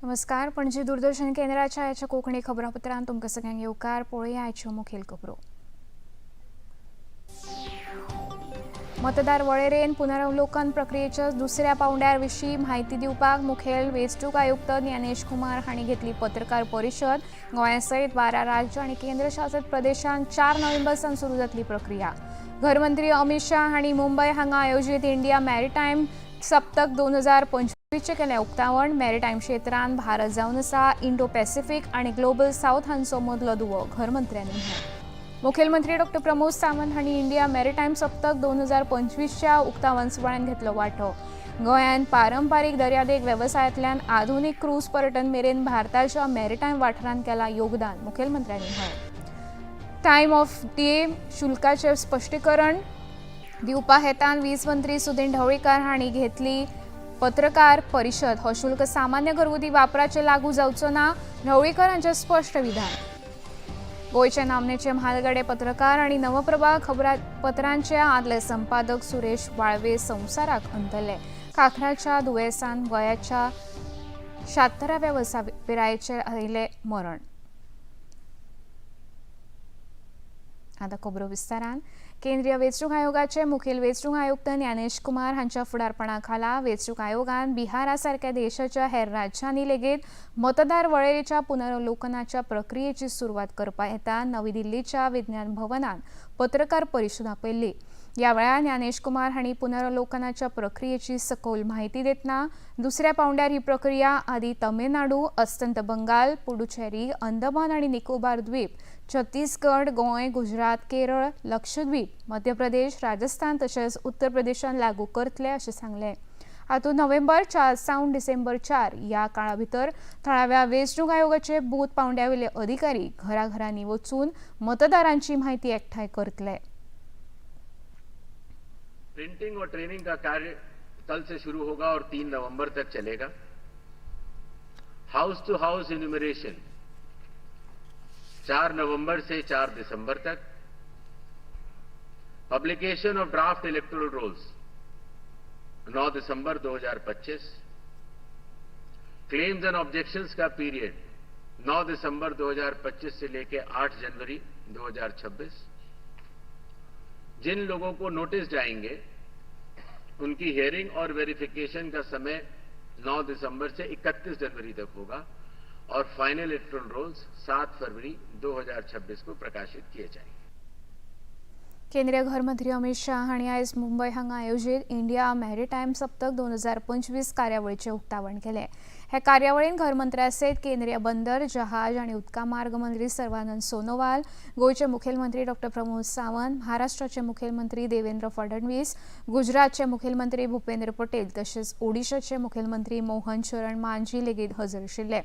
नमस्कार, पणजी दूरदर्शन केंद्राच्या आयच्या कोंकणी खबरापत्रांत तुमकां सगळ्यांक येवकार. पळोवया आयच्यो मुखेल खबरो. मतदार वळेरेन पुनरावलोकन प्रक्रियेच्या दुसऱ्या पावंड्यार विशीं म्हायती दिवपाक मुखेल वेंचणूक आयुक्त ज्ञानेश कुमार हांणी घेतली पत्रकार परिशद. गोंया सयत 12 राज्य आनी केंद्रशासित प्रदेशांत 4 नोव्हेंबर सावन सुरू जातली प्रक्रिया. घरमंत्री अमित शाह हांणी मुंबय हांगा आयोजीत इंडिया मॅरिटायम सप्तक 2025 केलें उक्तावण. मॅरिटायम क्षेत्रांत भारत जावन आसा इंडो पॅसिफिक आनी ग्लोबल सावथ हांचो मदलो दुवो, घरमंत्र्यांनी म्हळें. मुखेलमंत्री डॉक्टर प्रमोद सावंत हांणी इंडिया मॅरिटायम सप्तक 2025च्या उक्तावण सुवाळ्यांत घेतलो वांटो. गोंयांत पारंपारीक दर्यादेग वेवसायांतल्यान आधुनीक क्रूज पर्यटन मेरेन भारताच्या मॅरिटायम वाठारांत केलां योगदान, मुखेलमंत्र्यांनी म्हळें. टायम ऑफ डे शुल्काचें स्पश्टीकरण दिवपा हेतान वीज मंत्री सुदिन ढवळीकार हांणी घेतली पत्रकार परिशद. हो शुल्क सामान्य घरगुती वापराचेर लागू जावचो ना, ढवळीकर हांचें स्पश्ट विधान. गोंयचे नामनेचे म्हालगडे पत्रकार आनी नवप्रभा खबरापत्रांचे आदले संपादक सुरेश वाळवे संवसाराक अंतरले. कांक्राच्या दुयेंसान वयाच्या 76व्या वर्सा पिरायेचेर आयिल्लें मरण. आतां खबरो विस्तारान. केंद्रीय वेंचणूक आयोगाचे मुखेल वेंचणूक आयुक्त ज्ञानेश कुमार हांच्या फुडारपणा खाला वेंचणूक आयोगान बिहारा सारक्या देशाच्या हेर राज्यांनी लेगीत मतदार वळेरेच्या पुनरावलोकनाच्या प्रक्रियेची सुरवात करपा हेतान नवी दिल्लीच्या विज्ञान भवनान पत्रकार परिशद आपयल्ली. ह्या वेळार ज्ञानेश कुमार हांणी पुनरावलोकनाच्या प्रक्रियेची सखोल म्हायती दितना दुसऱ्या पावंड्यार ही प्रक्रिया आदी तमिळनाडू, अस्तंत बंगाल, पुडुचेरी, अंदमान आनी निकोबार द्वीप, छत्तीसगड, गोंय, गुजरात, केरळ, लक्षद्वीप, मध्य प्रदेश, राजस्थान तशेंच उत्तर प्रदेशान लागू करतले अशें सांगलें. हातूंत नोव्हेंबर 4 सावन डिसेंबर 4 ह्या काळा भितर थळाव्या वेंचणूक आयोगाचे बूथ पावंड्यावेले अधिकारी घराघरांनी वचून मतदारांची म्हायती एकठांय करतले. प्रिंटिंग और ट्रेनिंग का कार्य कल से शुरू होगा और 3 नवंबर तक चलेगा. हाउस टू हाउस इन्यूमरेशन 4 नवंबर से 4 दिसंबर तक. Publication of draft electoral rolls 9 December 2025. Claims and objections का पीरियड 9 दिसंबर 2025 से लेकर 8 जनवरी 2026. जिन लोगों को नोटिस जाएंगे उनकी हियरिंग और वेरिफिकेशन का समय 9 दिसंबर से 31 जनवरी तक होगा और फाइनल इलेक्टोरल रोल्स 7 फरवरी 2026 को प्रकाशित किए जाएंगे. केंद्रीय घरमंत्री अमित शाह हांणी आयज मुंबय हांगा आयोजीत इंडिया मॅरिटायम सप्तक 2025 कार्यावळीचें उक्तावण केलें. हे कार्यावळीन घरमंत्र्या सयत केंद्रीय बंदर, जहाज आनी उदका मार्ग मंत्री सर्वानंद सोनोवाल, गोंयचे मुखेलमंत्री डॉक्टर प्रमोद सावंत, महाराष्ट्राचे मुखेलमंत्री देवेंद्र फडणवीस, गुजरातचे मुखेलमंत्री भूपेंद्र पटेल तशेंच ओडिशाचे मुखेलमंत्री मोहन चरण मांझी लेगीत हजर आशिल्ले.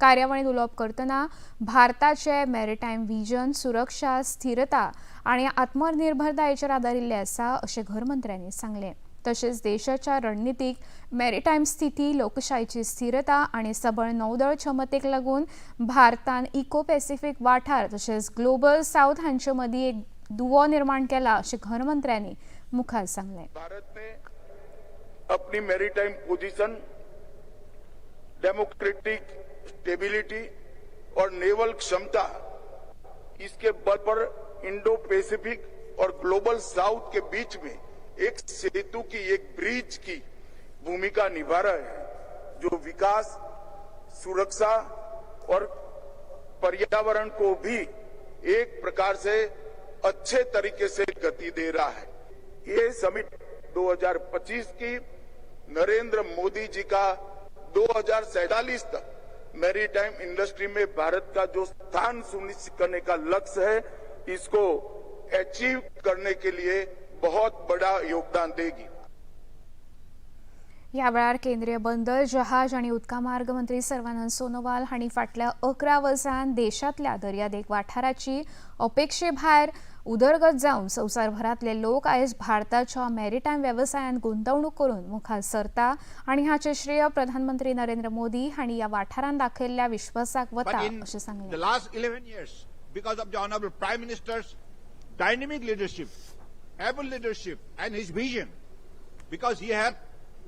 कार्यावळींत उलोवप करतना भारताचे मॅरिटायम विजन सुरक्षा, स्थिरता आनी आत्मनिर्भरतायेचेर आदारिल्लें आसा अशें घरमंत्र्यांनी सांगलें. तशेंच देशाच्या रणनितीक मॅरिटायम स्थिती, लोकशायेची स्थिरता आनी सबळ नौदळ क्षमतेक लागून भारतान इको पॅसिफिक वाठार तशेंच ग्लोबल सावथ हांचे मदीं एक दुवो निर्माण केला अशें घरमंत्र्यांनी मुखार सांगलें. भारत ने अपनी मैरीटाइम पोजीशन, डेमोक्रेटिक स्टेबिलिटी और नेवल क्षमता, इसके बल पर इंडो पैसिफिक और ग्लोबल साउथ के बीच में एक सेतु की, एक ब्रिज की भूमिका निभा रहे हैं, जो विकास, सुरक्षा और पर्यावरण को भी एक प्रकार से अच्छे तरीके से गति दे रहा है. ये समिट 2025 की नरेंद्र मोदी जी का 2047 तक मैरीटाइम इंडस्ट्री में भारत का जो स्थान सुनिश्चित करने का लक्ष्य है, इसको अचीव करने के लिए बहुत बड़ा योगदान देगी. ह्या वेळार केंद्रीय बंदर, जहाज आनी उदका मार्ग मंत्री सर्वानंद सोनोवाल हांणी फाटल्या 11 वर्सांत देशांतल्या दर्यादेग वाठाराची अपेक्षे भायर उदरगत जावन संवसारभरांतले लोक आयज भारताच्या मॅरिटायम वेवसायांत गुंतवणूक करून मुखार सरता आनी हाचें श्रेय प्रधानमंत्री नरेंद्र मोदी हांणी ह्या वाठारांत दाखयल्ल्या विश्वासाक वता अशें सांगलें. The last 11 years, because of the Honorable Prime Minister's dynamic leadership, able leadership and his vision, because he had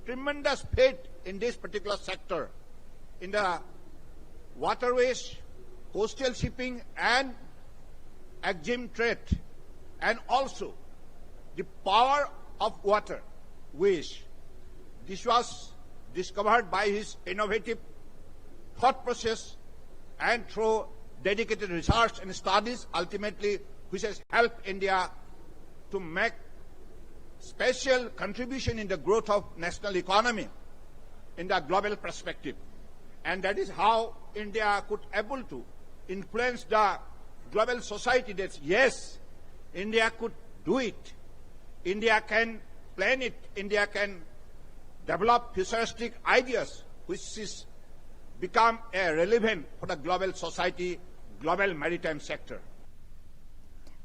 tremendous faith in this particular sector, in the waterways, coastal shipping and exim trade, and also the power of water ways. This was discovered by his innovative thought process and through dedicated research and studies, ultimately, which has helped India to make special contribution in the growth of national economy in the global perspective. And that is how India could able to influence the global society that yes, India could do it. India can plan it. India can develop futuristic ideas which is become a relevant for the global society, global maritime sector.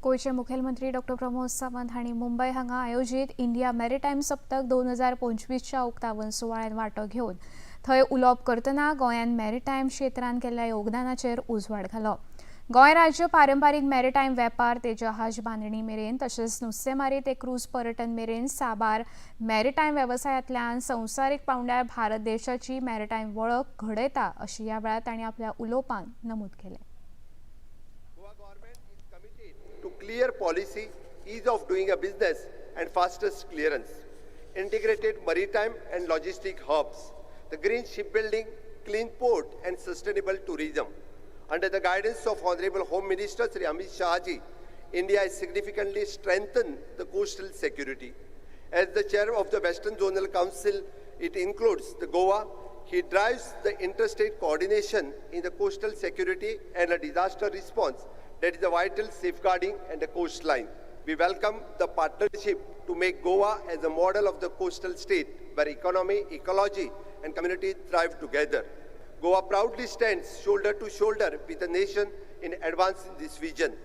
गोंयचे मुखेलमंत्री doctor Pramod Sawant हांणी मुंबय हांगा आयोजीत India maritime सप्तक 2025च्या उक्तावण सुवाळ्यांत वांटो घेवन थंय उलोवप करतना गोंयान मॅरिटायम क्षेत्रांत केल्ल्या योगदानाचेर उजवाड घालो. गोंय राज्य पारंपारीक मॅरिटायम वेपार ते जहाज बांदणी मेरेन तशेंच नुस्तेमारी ते क्रूज पर्यटन मेरेन साबार मॅरिटायम वेवसायांतल्यान संवसारीक पांवड्यार भारत देशाची मॅरिटायम वळख घडयता अशी ह्या वेळार तांणी आपल्या उलोवपांत नमूद केलें. To clear policy, ease of doing a business and fastest clearance, integrated maritime and logistic hubs, the green shipbuilding, clean port and sustainable tourism. Under the guidance of Honorable Home Minister Shri Amit Shah ji, India has significantly strengthened the coastal security. As the chair of the Western Zonal Council, it includes the Goa. He drives the interstate coordination in the coastal security and a disaster response that is a vital safeguarding and the coastline. We welcome the partnership to make Goa as a model of the coastal state where economy, ecology and community thrive together. Goa proudly stands shoulder to shoulder with the nation in advancing this vision.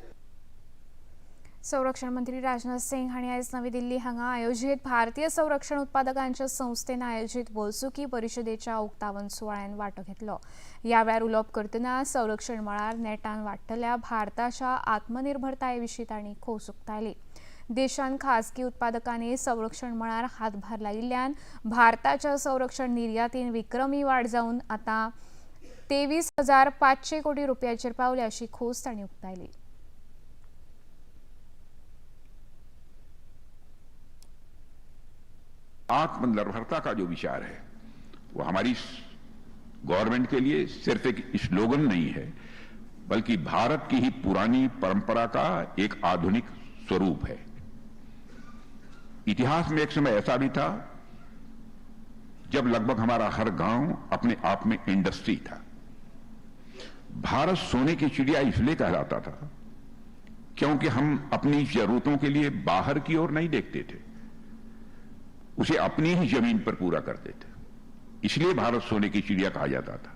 संरक्षण मंत्री राजनाथ सिंग हांणी आयज नवी दिल्ली हांगा आयोजीत भारतीय संरक्षण उत्पादकांच्या संस्थेन आयोजीत वर्सुकी परिशदेच्या उक्तावण सुवाळ्यांत वांटो घेतलो. ह्या वेळार उलोवप करतना संरक्षण मळार नेटान वाडटल्या भारताच्या आत्मनिर्भरताये विशीं तांणी खोस उक्तायली. देशांत खासगी उत्पादकांनी संरक्षण मळार हातभार लायिल्ल्यान भारताच्या संरक्षण निर्यातीन विक्रमी वाड जावन आतां 23,500 कोटी रुपयांचेर पावल्या अशी खोस तांणी उक्तायली. आत्मनिर्भरता का जो विचार है वो हमारी गवर्नमेंट के लिए सिर्फ एक स्लोगन नहीं है, बल्कि भारत की ही पुरानी परंपरा का एक आधुनिक स्वरूप है। इतिहास में एक समय ऐसा भी था जब लगभग हमारा हर गांव अपने आप में इंडस्ट्री था। भारत सोने की चिड़िया इसलिए कहलाता था क्योंकि हम अपनी जरूरतों के लिए बाहर की ओर नहीं देखते थे, उसे अपनी ही जमीन पर पूरा करते थे। इसलिए भारत सोने की चिड़िया कहा जाता था।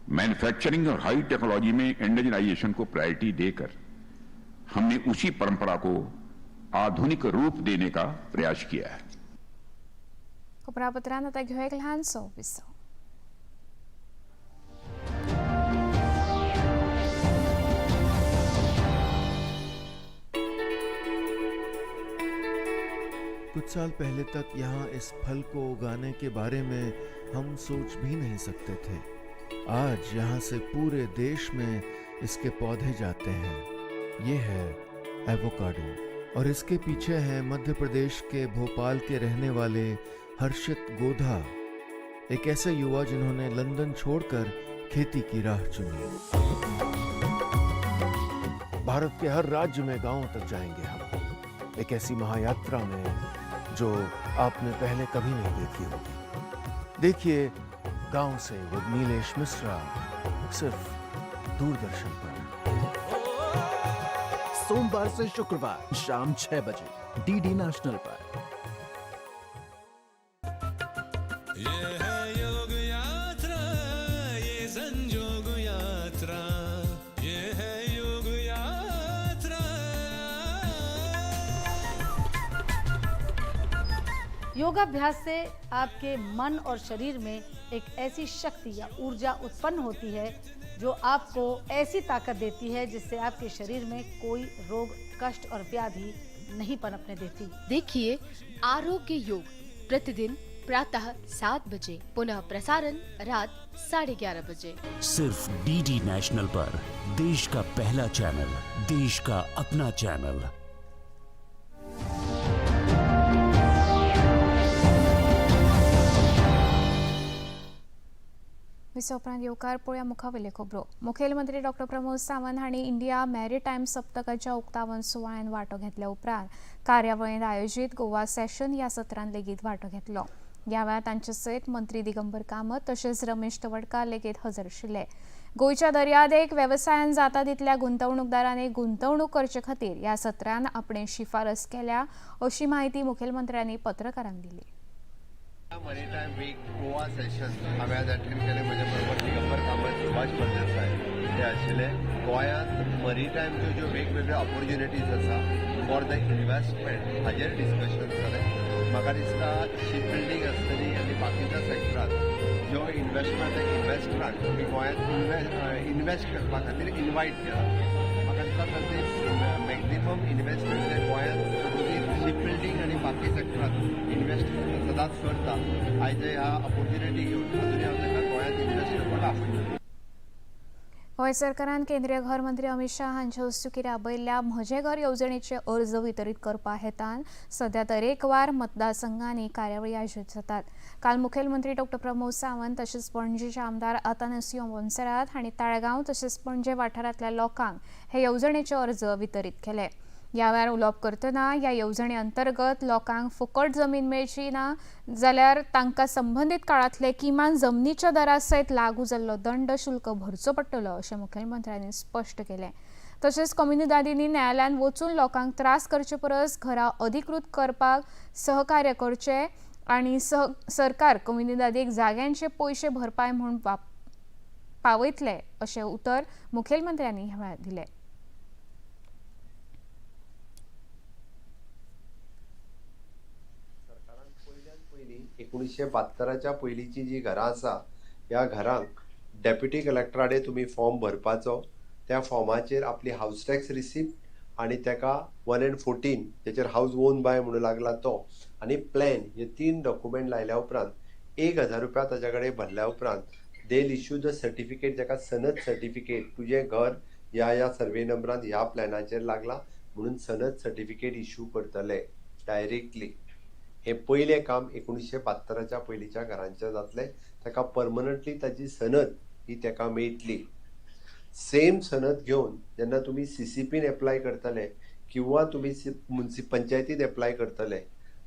मैन्युफैक्चरिंग और हाई टेक्नोलॉजी में इंडिजनाइजेशन को प्रायोरिटी देकर हमने उसी परंपरा को आधुनिक रूप देने का प्रयास किया है। खबरापत्रांत आतां घेवया एक ल्हानसो विसव. कुछ साल पहले तक यहाँ इस फल को उगाने के बारे में हम सोच भी नहीं सकते थे। आज यहाँ से पूरे देश में इसके पौधे जाते हैं। ये है एवोकाडो और इसके पीछे हैं मध्य प्रदेश के भोपाल के रहने वाले हर्षित गोधा, एक ऐसे युवा जिन्होंने लंदन छोड़कर खेती की राह चुनी। भारत के हर राज्य में गांवों तक जाएंगे हम, एक ऐसी महायात्रा में जो आपने पहले कभी नहीं देखी होगी। देखिए गांव से विद नीलेश मिश्रा, सिर्फ दूरदर्शन पर, सोमवार से शुक्रवार शाम 6 बजे डीडी नेशनल पर। ये है योग यात्रा, ये संजोग यात्रा, ये है योग यात्रा। योगाभ्यास से आपके मन और शरीर में एक ऐसी शक्ति या ऊर्जा उत्पन्न होती है जो आपको ऐसी ताकत देती है जिससे आपके शरीर में कोई रोग, कष्ट और व्याधि नहीं पनपने देती। देखिए आरोग्य योग प्रतिदिन प्रातः 7 बजे, पुनः प्रसारण रात 11:30 बजे। सिर्फ डीडी नेशनल पर देश का पहला चैनल, देश का अपना चैनल। विसा उपरांत येवकार पळोवया मुखावेल्यो खबरो। मुखेलमंत्री डॉक्टर प्रमोद सावंत हांणी इंडिया मॅरीटायम सप्तकाच्या उक्तावण सुवाळ्यान वांटो घेतल्या उपरांत कार्यावळींत आयोजीत गोवा सेशन ह्या सत्रांत लेगीत वांटो घेतलो। ह्या वेळार तांचे सयत मंत्री दिगंबर कामत तशेंच रमेश तवडकार लेगीत हजर आशिल्ले। गोंयच्या दर्यादेग वेवसायान जाता तितल्या गुंतवणूकदारांनी गुंतवणूक करचे खातीर ह्या सत्रान आपणे शिफारस केल्या अशी म्हायती मुखेलमंत्र्यांनी पत्रकारांक दिली। मरीटायम वीक गोवा सेशन हांवें आज अटेंड केलें। म्हज्या बरोबर दिगंबर कामत, सुभाष फळदेसाय हे आशिल्ले। गोंयांत मरीटायमच्यो ज्यो वेगवेगळ्यो ऑपॉर्च्युनिटीज आसा फॉर the investment हाजेर डिस्कशन जालें। म्हाका दिसता शीप बिल्डींग आसतली आनी बाकीच्या सेक्टरांत ज्यो इन्वेस्टमेंट इन्वेस्टरांक तुमी गोंयांत इन्वेस्ट करपा खातीर इन्वायट केला। म्हाका दिसता तांचे मॅक्झिमम इन्वेस्टमेंट ते गोंयांत शीप बिल्डींग आनी बाकी सेक्टरांत इन्वेस्ट सदांच करता। आयज ह्या ऑपॉर्च्युनिटी घेवन अजुनूय हांव ताका गोंयांत इन्वेस्ट करपाक आपयता। गोंय सरकारान केंद्रीय घर मंत्री अमित शाह हांचे हस्तुकीं राबयल्ल्या म्हजें घर येवजणेचे अर्ज वितरीत करपा हेतान सध्या तरेकवार मतदारसंघांनी कार्यावळी आयोजीत जातात। काल मुखेलमंत्री डॉक्टर प्रमोद सावंत तशेंच पणजेचे आमदार आतानासियो मोन्सेरात हांणी ताळगांव तशेंच पणजे वाठारांतल्या लोकांक हे येवजणेचे अर्ज वितरीत केले। ह्या वेळार उलोवप करतना ह्या येवजणे अंतर्गत लोकांक फुकट जमीन मेळची ना जाल्यार तांकां संबंदीत काळांतले किमान जमनीच्या दरा सयत लागू जाल्लो दंड शुल्क भरचो पडटलो अशें मुखेलमंत्र्यांनी स्पश्ट केलें। तशेंच कोमुनिदादींनी न्यायालयांत वचून लोकांक त्रास करचे परस घरां अधिकृत करपाक सहकार्य करचें आनी सरकार कोमुनिदादीक जाग्यांचे पयशे भरपाय म्हूण पावयतले अशें उतर मुखेलमंत्र्यांनी ह्या वेळार दिलें। एकोणीसशे 72 पयलींची जी घरां आसा ह्या घरांक डेप्युटी कलेक्टरा कडेन तुमी फॉर्म भरपाचो, त्या फॉर्माचेर आपली हावस टॅक्स रिसिप्ट आनी ताका 1 and 14 जेचेर हावस ओन बाय म्हणून लागला तो आनी प्लॅन हे 3 डॉक्युमेंट लायल्या उपरांत 1000 रुपया ताच्या कडेन भरल्या उपरांत they issue the certificate, जाका सनद सर्टिफिकेट, तुजें घर ह्या ह्या सर्वे नंबरान ह्या प्लॅनाचेर लागला म्हणून सनद सर्टिफिकेट इश्यू करतले डायरेक्टली। हे पयलें काम 1972 पयलींच्या घरांचें जातलें। ताका परमनंटली ताची सनद ही ताका मेळटली। सेम सनद घेवन जेन्ना तुमी सीसीपीन एप्लाय करतले किंवा तुमी पंचायतीन एप्लाय करतले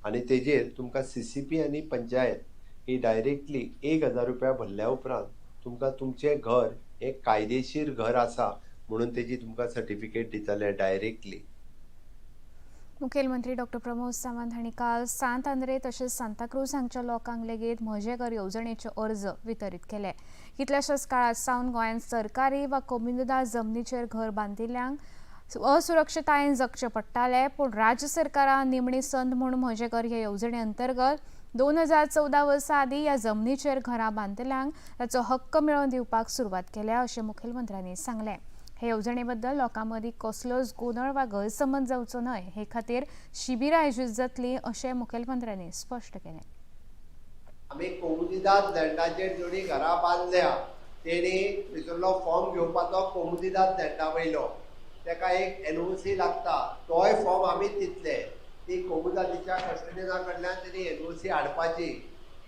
आनी तेजेर तुमकां सीसीपी आनी पंचायत ही डायरेक्टली 1000 रुपया भरल्या उपरांत तुमकां तुमचें घर हें कायदेशीर घर आसा म्हणून तेजी तुमकां सर्टिफिकेट दितले डायरेक्टली। मुखेलमंत्री डॉक्टर प्रमोद सावंत हांणी काल सांत आंद्रे तशेंच सांताक्रूज हांगच्या लोकांक लेगीत म्हजें घर येवजणेचे अर्ज वितरीत केले। कितल्याशाच काळात सावन गोंयांत सरकारी वा कोमुनिदाद जमनीचेर घर बांदिल्ल्यांक असुरक्षतायेन जगचें पडटालें, पूण राज्य सरकारान निमणी संद म्हूण म्हजें घर हे येवजणे अंतर्गत 2014 वर्सा आदीं ह्या जमनीचेर घरां बांदतल्यांक ताचो हक्क मेळोवन दिवपाक सुरवात केल्या अशें मुखेलमंत्र्यांनी सांगलें। हे येवजणे बद्दल लोकां मदीं कसलोच गोंदळ वा गैरसमज जावचो न्हय हे खातीर शिबिरां आयोजीत जातलीं अशें मुखेलमंत्र्यांनी स्पश्ट केलें। आमी कोमुनिदाद लँडाचेर जोडी घरां बांदल्या तेणी भितरलो फॉर्म घेवपाचो कोमुनिदाद लँडा वयलो ताका एक एनओसी लागता, तोय फॉर्म आमीच दितले। ती कोमुनिदादीच्या कस्टडियना कडल्यान तेणी एनओसी हाडपाची।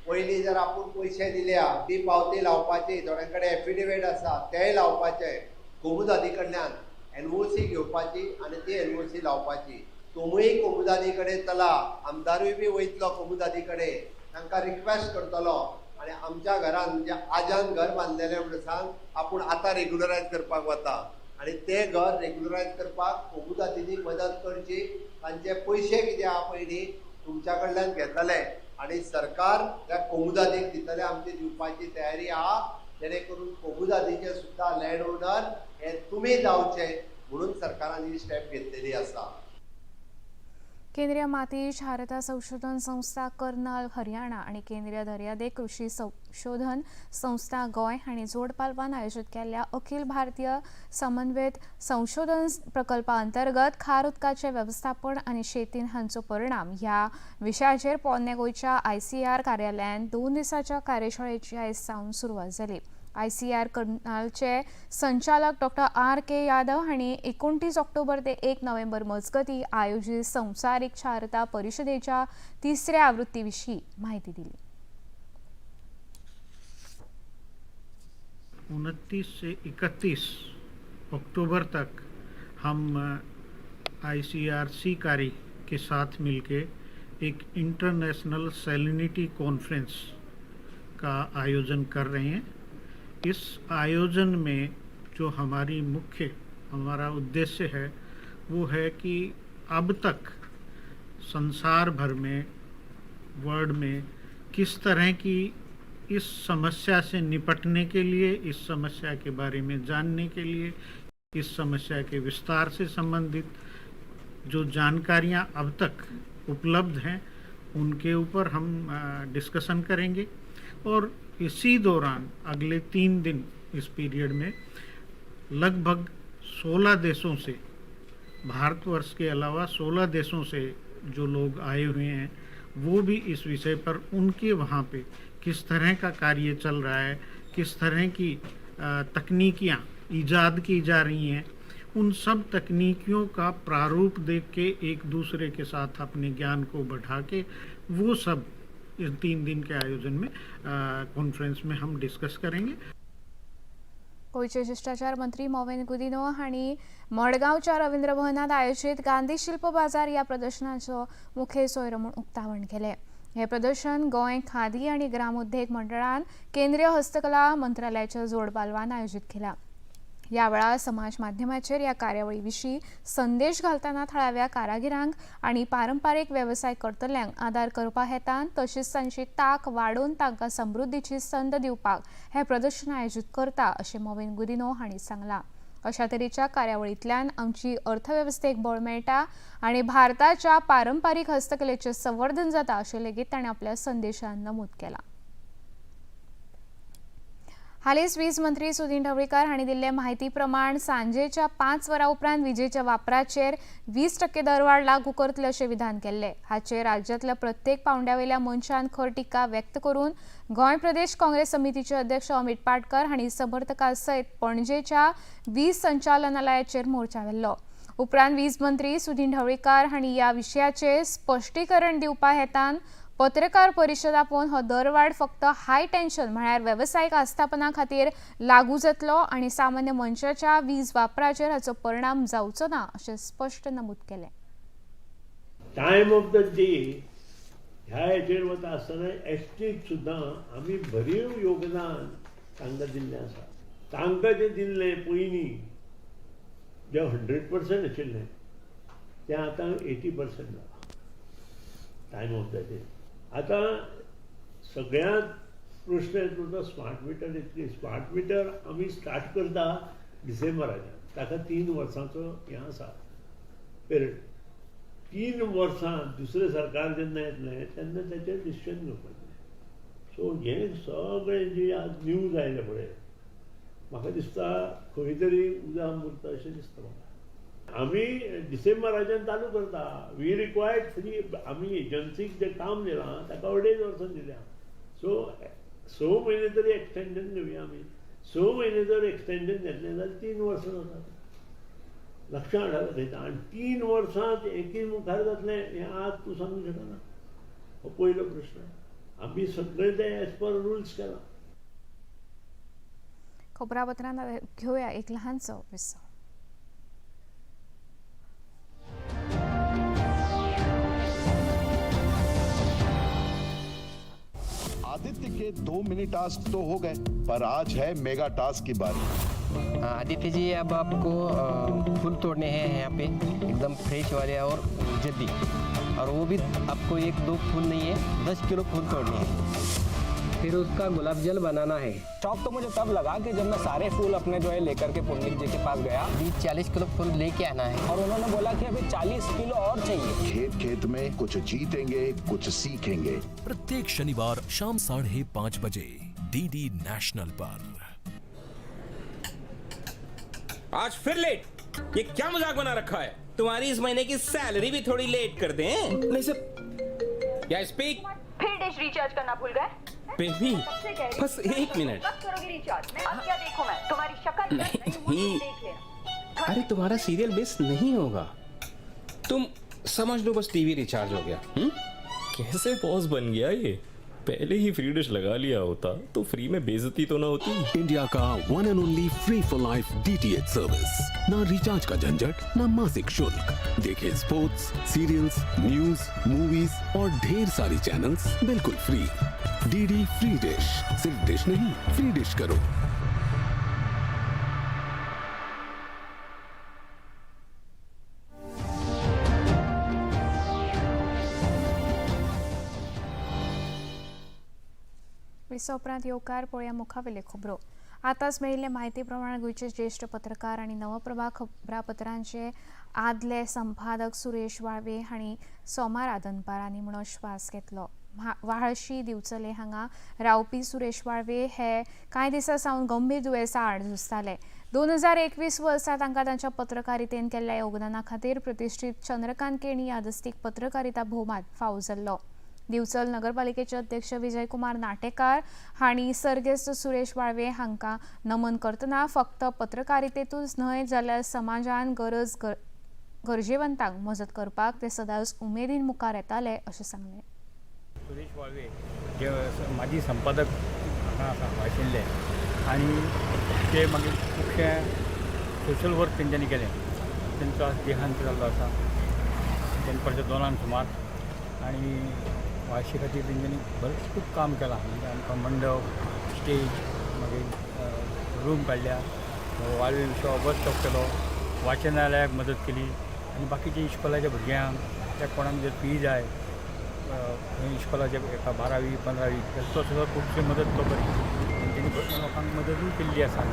पयलीं जर आपूण पयशे दिल्या ती पावती लावपाची, थोड्यां कडेन एफिडेवीट आसा तेय लावपाचे, कोमुनिदादी कडल्यान एनओसी घेवपाची आनी ती एनओसी लावपाची। तुमूय कोमुनिदादी कडेन चला, आमदारूय बी वयतलो कोमुनिदादी कडेन, तांकां रिक्वेस्ट करतलो आनी आमच्या घरान म्हणजे आजान घर बांदलेलें म्हणून सांग आपूण आतां रेगुलरायज करपाक वता आनी तें घर रेगुलरायज करपाक कोमुनिदादींनी मदत करची। तांचे पयशे कितें आहा पयलीं तुमच्या कडल्यान घेतले आनी सरकार त्या कोमुनिदादीक दितले, आमची दिवपाची तयारी आहा, जेणे करून कोमुनिदादीचे सुद्दां लँड ओनर हे तुमी जावचे म्हणून सरकारान ही स्टेप घेतलेली आसा। केंद्रीय माती क्षारता संशोधन संस्था कर्नाल हरियाणा आणि केंद्रीय दर्यादेग कृषी संशोधन संस्था गोंय हांणी जोड पालवान आयोजीत केल्ल्या अखिल भारतीय समन्वित संशोधन प्रकल्पा अंतर्गत खार उदकाचें वेवस्थापन आनी शेतीन हांचो परिणाम ह्या विशयाचेर पोरणे गोंयच्या आयसीआर कार्यालयांत 2 दिसांच्या कार्यशाळेची आयज सावन सुरवात जाली. आयसीआर कर्नालचे संचालक डॉक्टर आर.के. यादव हांणी 29 ऑक्टोबर ते 1 नोव्हेंबर मजगती आयोजित संवसारीक क्षारता परिषदेच्या तिसऱ्या आवृत्ती विशीं माहिती दिली. 29 से 31 अक्टूबर तक हम आईसीआर कार्य के साथ मिलके एक इंटरनेशनल सैलिनिटी कॉन्फ्रेंस का आयोजन कर रहे हैं. इस आयोजन में जो हमारी मुख्य हमारा उद्देश्य है वो है कि अब तक संसार भर में वर्ल्ड में किस तरह की इस समस्या से निपटने के लिए, इस समस्या के बारे में जानने के लिए, इस समस्या के विस्तार से संबंधित जो जानकारियाँ अब तक उपलब्ध हैं उनके ऊपर हम डिस्कशन करेंगे. और इसी दौरान अगले 3 दिन इस पीरियड में लगभग 16 देशों से, भारतवर्ष के अलावा 16 देशों से जो लोग आए हुए हैं वो भी इस विषय पर उनके वहाँ पे किस तरह का कार्य चल रहा है, किस तरह की तकनीकियाँ ईजाद की जा रही हैं, उन सब तकनीकियों का प्रारूप देख के एक दूसरे के साथ अपने ज्ञान को बढ़ा के वो सब इस 3 दिन के आयोजन में कॉन्फ्रेंस में हम डिस्कस करेंगे. गोंयचे शिश्टाचार मंत्री मॉविन गुदिन्हो हांणी मडगांवच्या रवींद्र भवनांत आयोजीत गांधी शिल्प बाजार ह्या प्रदर्शनाचो मुखेल सोयरो म्हूण उक्तावण केलें. हें प्रदर्शन गोंय खादी आनी ग्रामोद्योग मंडळान केंद्रीय हस्तकला मंत्रालयाच्या जोड पालवान आयोजीत केलां. ह्या वेळार समाज माध्यमाचेर ह्या कार्यावळी विशीं संदेश घालतना थळाव्या कारागिरांक आनी पारंपारीक वेवसाय करतल्यांक आदार करपा हेतान तशीच तांची तांक वाडोवन तांकां समृद्धीची संद दिवपाक हें प्रदर्शन आयोजीत करता अशें मॉविन गुदिन्हो हांणी सांगलां. अशा तरेच्या कार्यावळींतल्यान आमची अर्थवेवस्थेक बळ मेळटा आनी भारताच्या पारंपारीक हस्तकलेचें संवर्धन जाता अशें लेगीत ताणें आपल्या संदेशान नमूद केलां. हालींच वीज मंत्री सुदिन ढवळीकार हांणी दिल्ले म्हायती प्रमाण सांजेच्या 5 वरां उपरांत विजेच्या वापराचेर 20% दरवाड लागू करतले अशें विधान केल्लें. हाचेर राज्यांतल्या प्रत्येक पावंड्यावेल्या मनशान खर टिका व्यक्त करून गोंय प्रदेश काँग्रेस समितीचे अध्यक्ष अमित पाटकर हांणी समर्थकां सयत पणजेच्या वीज संचालनालयाचेर मोर्चा व्हेल्लो. उपरांत वीज मंत्री सुदिन ढवळीकार हांणी ह्या विशयाचेर स्पश्टीकरण दिवपा हेतान पत्रकार परिशद आपोवन हो दरवाड फक्त हाय टेन्शन म्हळ्यार वेवसायीक आस्थापना खातीर लागू जातलो आनी सामान्य मनशाच्या वीज वापराचेर हाचो परिणाम जावचो ना अशें स्पश्ट नमूद केलें. टायम ऑफ the day ह्या हेचेर वता आसतना एसटीक सुद्दां आमी भरीव योगदान तांकां दिल्लें आसा. तांकां जें दिल्लें पयलीं जें 100% आशिल्लें तें आतां 80% जालां टायम ऑफ the day. आतां सगळ्यांत प्रश्न येतलो तो स्मार्ट मिटर येतली. स्मार्ट मिटर आमी स्टार्ट करता डिसेंबराच्यान, ताका 3 वर्सांचो हें आसा पिरियड. 3 वर्सां दुसरें सरकार जेन्ना येतलें तेन्ना ताचेर डिसिजन घेवपाचें. सो हें सगळें जी आज न्यूज आयलें पळय, म्हाका दिसता खंय तरी उदक मुरता अशें दिसता म्हाका. आमी डिसेंबराच्यान चालू करता. We required 3, आमी एजन्सीक जें काम दिलां ताका 2.5 वर्सां दिल्या. सो 6 म्हयने तरी एक्सटेंशन घेवया आमी. 6 म्हयने जर एक्सटेंशन घेतलें जाल्यार 3 वर्सां जाता. लक्षां हाडा थंय. आनी 3 वर्सांत एकी मुखार जातलें हें आज तूं सांगूंक शकना. हो पयलो प्रश्न. आमी सगळें तें एज पर रुल्स केलां. खबरापत्रांत घेवया एक ल्हानसो विसव. आदित्य के 2 मिनी टास्क तो हो गए, पर आज है मेगा टास्क की बारी. आदित्य जी, अब आपको फूल तोड़ने हैं यहाँ पे, एकदम फ्रेश वाले और जल्दी, और वो भी आपको 1-2 फूल नहीं है, 10 किलो फूल तोड़ने हैं. फिर उसका गुलाब जल बनाना है। शौक तो मुझे तब लगा कि जब मैं सारे फूल अपने जो है लेकर के पुंडलिक जी के पास गया। 20-40 किलो फूल लेके आना है और उन्होंने बोला कि अभी 40 किलो और चाहिए। खेत खेत में कुछ जीतेंगे कुछ सीखेंगे। प्रत्येक शनिवार शाम 5:30 बजे। डीडी नेशनल पर। आज फिर लेट, ये क्या मजाक बना रखा है? तुम्हारी इस महीने की सैलरी भी थोड़ी लेट कर दें। नहीं सर, या स्पीक। फिर डिश रिचार्ज करना भूल गए? बेबी बस एक मिनट। कब करोगी रिचार्ज? अब क्या देखूं मैं तुम्हारी शक्ल? नहीं, अरे तुम्हारा सीरियल मिस नहीं होगा, तुम समझ लो बस टीवी रिचार्ज हो गया। कैसे बॉस बन गया ये? पहले ही फ्री डिश लगा लिया होता तो फ्री में बेइज्जती तो ना होती। इंडिया का one and only free for life DTH service. ना रिचार्ज का झंझट, ना मासिक शुल्क। देखें स्पोर्ट्स, सीरियल्स, न्यूज, मूवीज और ढेर सारी चैनल्स बिल्कुल फ्री। डीडी फ्री डिश, सिर्फ डिश नहीं, फ्री डिश करो। उपरांत येवकार पळोवया मुखावेल्यो खबरो। आतांच मेळिल्ले म्हायती प्रमाण गोंयचे ज्येश्ठ पत्रकार आनी नवप्रभा खबरापत्रांचे आदले संपादक सुरेश वाळवे हांणी सोमारा दनपारां निमणो श्वास घेतलो। वाळशी दिवचले हांगा रावपी सुरेश वाळवे हे कांय दिसां सावन गंभीर दुयेंसा आड झुजताले। 2021 वर्सा तांकां तांच्या पत्रकारितेन केल्ल्या योगदाना खातीर प्रतिश्ठीत चंद्रकांत केणी यादस्तीक पत्रकारिता भोवमान फावो जाल्लो। दिवचल नगरपालिकेचे अध्यक्ष विजय कुमार नाटेकार हांणी सर्गेस्त सुरेश वाळवे हांकां नमन करतना फक्त पत्रकारितेतूच न्हय जाल्यार समाजान गरजेवंतांक मजत करपाक ते सदांच उमेदीन मुखार येताले अशें सांगलें। सुरेश वाळवे जे माजी संपादक आशिल्ले आनी ते मागीर खुबशे सोशल वर्क तेंच्यांनी केलें। तेंचो आज देहांत जाल्लो आसा दनपारच्या 2 सुमार आनी वाशी खातीर तेंच्यांनी बरेंच खूब काम केलां। म्हणजे आमकां मंडप, स्टेज, मागीर रूम काडल्या, वाळवे विश्वा बस स्टॉप केलो, वाचनालयाक मदत केली आनी बाकीच्या इश्कोलाच्या भुरग्यांक त्या कोणाक जर फी जाय इश्कोलाच्या एका 12वी 15वी तो सुद्दां खुबशी मदत तो करी आनी तेणी लोकांक मदतूय केल्ली आसा।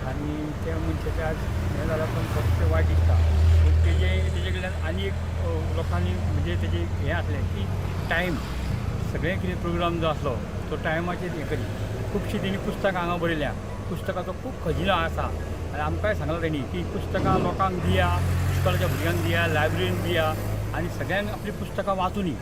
आनी त्या मनशाचें आज हें जाल्यार पण खुबशें वायट दिसता। पूण तेजे कडल्यान आनी एक लोकांनी म्हणजे तेजें हें आसलें की टायम सगळें कितें प्रोग्राम जो आसलो तो टायमाचेर हें करी। खुबशीं तेणी पुस्तकां हांगा बरयल्या, पुस्तकाचो खूब खजिनो आसा आनी आमकांय सांगलां तेणी की पुस्तकां लोकांक दिया, इश्कोलाच्या भुरग्यांक दिया, लायब्ररीन दिया आनी सगळ्यांक आपलीं पुस्तकां वाचुनी।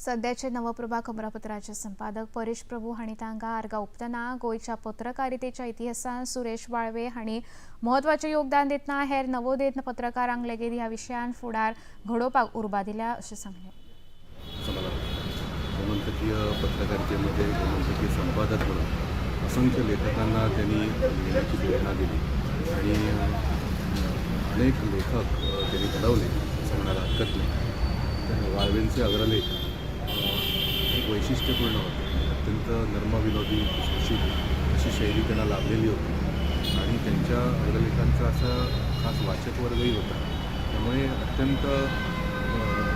सद्याचे नवप्रभा खबरापत्राचे संपादक परेश प्रभू हांणी तांकां आर्गां ओंपतना गोंयच्या पत्रकारितेच्या इतिहासांत सुरेश वाळवे हांणी म्हत्वाचें योगदान दितना हेर नवोदित पत्रकारांक लेगीत ह्या विशयान फुडार घडोवपाक उर्बा दिल्या अशें सांगलें। गोमंतकीय पत्रकारितेमध्ये गोमंतकीय संपादक म्हणून असंख्य लेखकांना त्यांनी लिहिण्याची प्रेरणा दिली आणि अनेक लेखक त्यांनी घडवले असं म्हणायला हरकत नाही। वाळवेंचे अग्रलेख एक वैशिष्ट्यपूर्ण होते, अत्यंत नर्मविनोदी, खुसखुशीत अशी शैली त्यांना लाभलेली होती आणि त्यांच्या अग्रलेखांचा असा खास वाचक वर्गही होता। त्यामुळे अत्यंत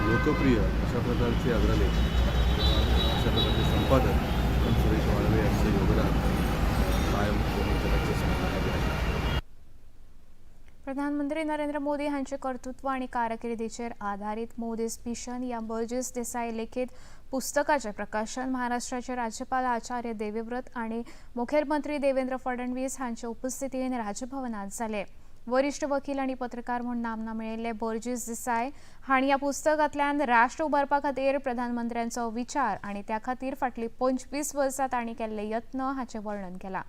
लोकप्रिय अशा प्रकारचे अग्रलेख, अशा प्रकारचे संपादक सुरेश वाळवे यांचं योगदान कायम गोमंतकाच्या स्मरणामध्ये आहे। प्रधानमंत्री नरेंद्र मोदी हांचे कर्तृत्व आनी कारकिर्दीचेर आधारीत मोदीज मिशन ह्या बर्जीस देसाय लिखित पुस्तकाचें प्रकाशन महाराष्ट्राचे राज्यपाल आचार्य देवव्रत आनी मुखेलमंत्री देवेंद्र फडणवीस हांचे उपस्थितीन राजभवनात जालें। वरिष्ठ वकील आनी पत्रकार म्हूण नामना मेळिल्ले बर्जीस देसाय हांणी ह्या पुस्तकांतल्यान राष्ट्र उबारपा खातीर प्रधानमंत्र्यांचो विचार आनी त्या खातीर फाटलीं 25 वर्सां तांणी केल्ले यत्न हाचें वर्णन केलां।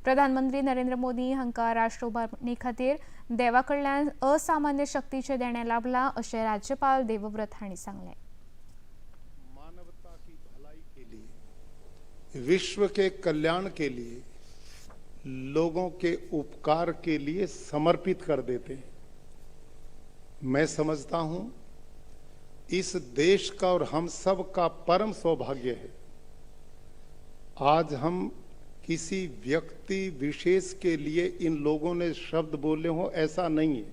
प्रधानमंत्री नरेंद्र मोदी हांकां राष्ट्र उबारणी खातीर देवा कडल्यान असामान्य शक्तीचें देणें लाभलां अशें राज्यपाल देवव्रत हांणी सांगलें। मानवता की भलाई के लिए, विश्व के कल्याण के लिए, लोगों के उपकार के लिए समर्पित कर देते हैं। मैं समझता हूं इस देश का और हम सब का परम सौभाग्य है। आज हम किसी व्यक्ति विशेष के लिए इन लोगों ने शब्द बोले हों ऐसा नहीं है,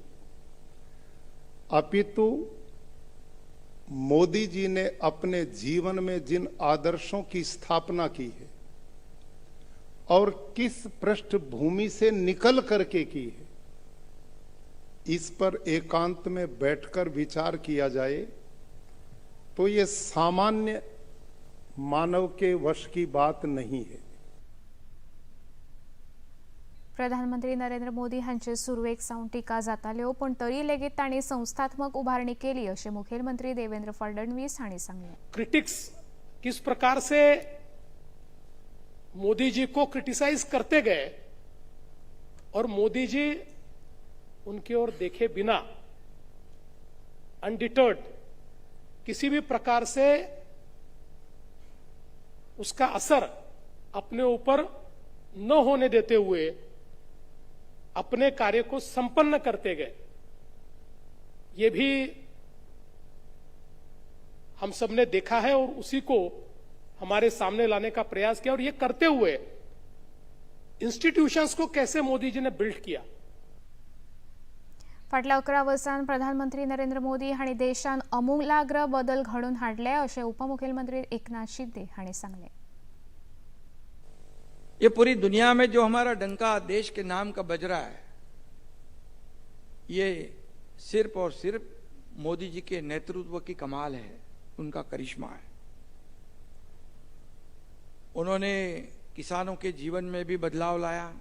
अपितु मोदी जी ने अपने जीवन में जिन आदर्शों की स्थापना की है और किस पृष्ठभूमि से निकल करके की है, इस पर एकांत में बैठकर विचार किया जाए तो ये सामान्य मानव के वश की बात नहीं है। प्रधानमंत्री नरेंद्र मोदी हांचे सुरवेक सावन टिका जाताल्यो, पूण तरी लेगीत तांणी संस्थात्मक उभारणी केली अशें मुखेलमंत्री देवेंद्र फडणवीस हांणी सांगलें। क्रिटिक्स किस प्रकार से मोदी जी को क्रिटिसाइज करते गए और मोदी जी उनकी ओर देखे बिना अनडिटर्ड किसी भी प्रकार से उसका असर अपने ऊपर न होने देते हुए अपने कार्य को संपन्न करते गए, ये भी हम सबने देखा है और उसी को हमारे सामने लाने का प्रयास किया। और ये करते हुए इंस्टीट्यूशंस को कैसे मोदी जी ने बिल्ड किया। फाटल्या 11 वर्सांत प्रधानमंत्री नरेंद्र मोदी हांणी देशान आमूलाग्र बदल घडोवन हाडले अशें उपमुखेलमंत्री एकनाथ शिंदे हांणी सांगलें। ये पूरी दुनिया में जो हमारा डंका देश के नाम का बज रहा है, ये सिर्फ और सिर्फ मोदी जी के नेतृत्व की कमाल है, उनका करिश्मा है। उन्होंने किसानों के जीवन में भी बदलाव लाया।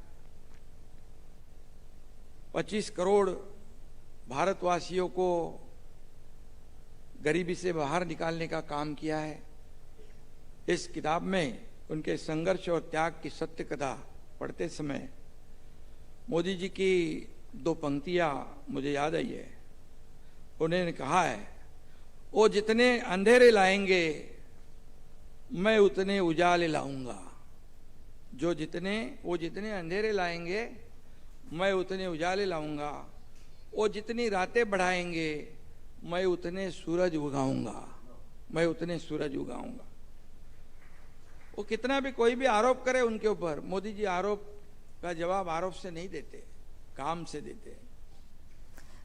25 करोड़ भारतवासियों को गरीबी से बाहर निकालने का काम किया है। इस किताब में उनके संघर्ष और त्याग की सत्य कथा पढ़ते समय मोदी जी की 2 पंक्तियां मुझे याद आई है। उन्होंने कहा है, वो जितने अंधेरे लाएंगे मैं उतने उजाले लाऊंगा। जो जितने वो जितने अंधेरे लाएंगे मैं उतने उजाले लाऊंगा। वो जितनी रातें बढ़ाएंगे मैं उतने सूरज उगाऊंगा, मैं उतने सूरज उगाऊंगा। वो कितना भी कोई भी आरोप करे उनके ऊपर, मोदी जी आरोप का जवाब आरोप से नहीं देते, काम से देते।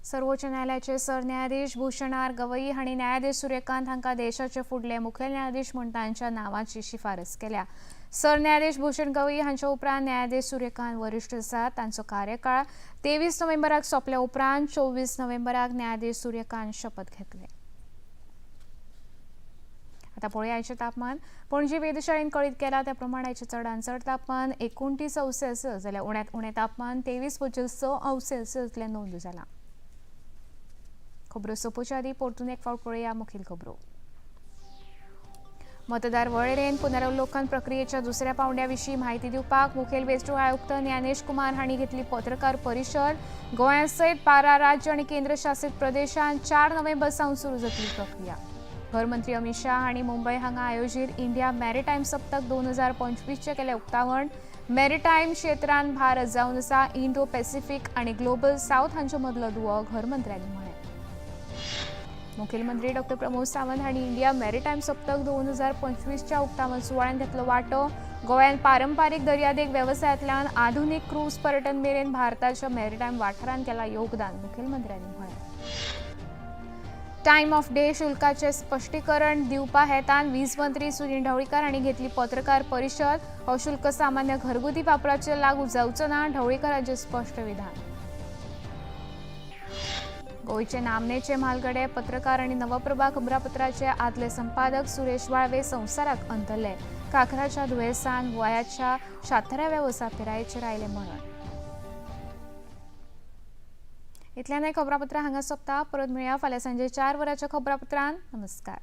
सर्वोच्च न्यायालयाचे सरन्यायाधीश भूषण आर गवई हांणी न्यायाधीश सूर्यकांत हांकां देशाचे फुडले मुखेल न्यायाधीश म्हूण तांच्या नांवाची शिफारस केल्या। सरन्यायाधीश भूषण गवई हांच्या उपरांत न्यायाधीश सूर्यकांत वरिश्ठ आसात। तांचो कार्यकाळ 23 नोव्हेंबराक सोंपल्या उपरांत 24 नोव्हेंबराक न्यायाधीश सूर्यकांत शपथ घेतले। आता पळोवया आयचें तापमान। पणजी वेधशाळेन कळीत केला त्या प्रमाण आयचें चडांत चड तापमान 29 अंश सेल्सियस जाल्यार उण्यांत उणें तापमान 23.6 अंश सेल्सियस इतलें नोंद जालां। खबरो सोंपोवच्या आदीं परतून एक फावट पळोवया मुखेल खबरो। मतदार वळेरेन पुनरावलोकन प्रक्रियेच्या दुसऱ्या पावंड्या विशीं म्हायती दिवपाक मुखेल वेंचणूक आयुक्त ज्ञानेश कुमार हांणी घेतली पत्रकार परिशद। गोंया सयत 12 राज्य आनी केंद्रशासीत प्रदेशांत 4 नोव्हेंबर सावन सुरू जातली प्रक्रिया। घरमंत्री अमित शाह हांणी मुंबय हांगा आयोजीत इंडिया मॅरिटायम सप्तक 2025 केलें उक्तावण। मॅरिटायम क्षेत्रांत भारत जावन आसा इंडो पॅसिफिक आनी ग्लोबल सावथ हांचे मदलो दुवो, घरमंत्र्यांनी म्हळें। मुखेलमंत्री डॉ प्रमोद सावंत हांणी इंडिया मॅरिटायम सप्तक 2025 उक्तावण सुवाळ्यांत घेतलो वांटो। गोंयांत पारंपारीक दर्यादेग वेवसायांतल्यान आधुनीक क्रूज पर्यटन मेरेन भारताच्या मॅरिटायम वाठारांत केलां योगदान, मुखेलमंत्र्यांनी म्हळें। टायम ऑफ डे शुल्काचें स्पश्टीकरण दिवपा हेतान वीज मंत्री सुनील ढवळीकर हांणी घेतली पत्रकार परिशद। हो शुल्क सामान्य घरगुती वापराचेर लागू जावचो ना, ढवळीकरांचें स्पश्ट विधान। गोंयचे नामनेचे म्हालगडे पत्रकार आनी नवप्रभा खबरापत्राचे आदले संपादक सुरेश वाळवे संवसाराक अंतरले। कांक्राच्या दुयेंसान वयाच्या 76व्या वर्सा पिरायेचेर आयलें मरण। इतल्यान खबरापत्रां हांगा सोंपता। परत मेळया फाल्यां सांजे 4 वरांच्या खबरापत्रांत। नमस्कार।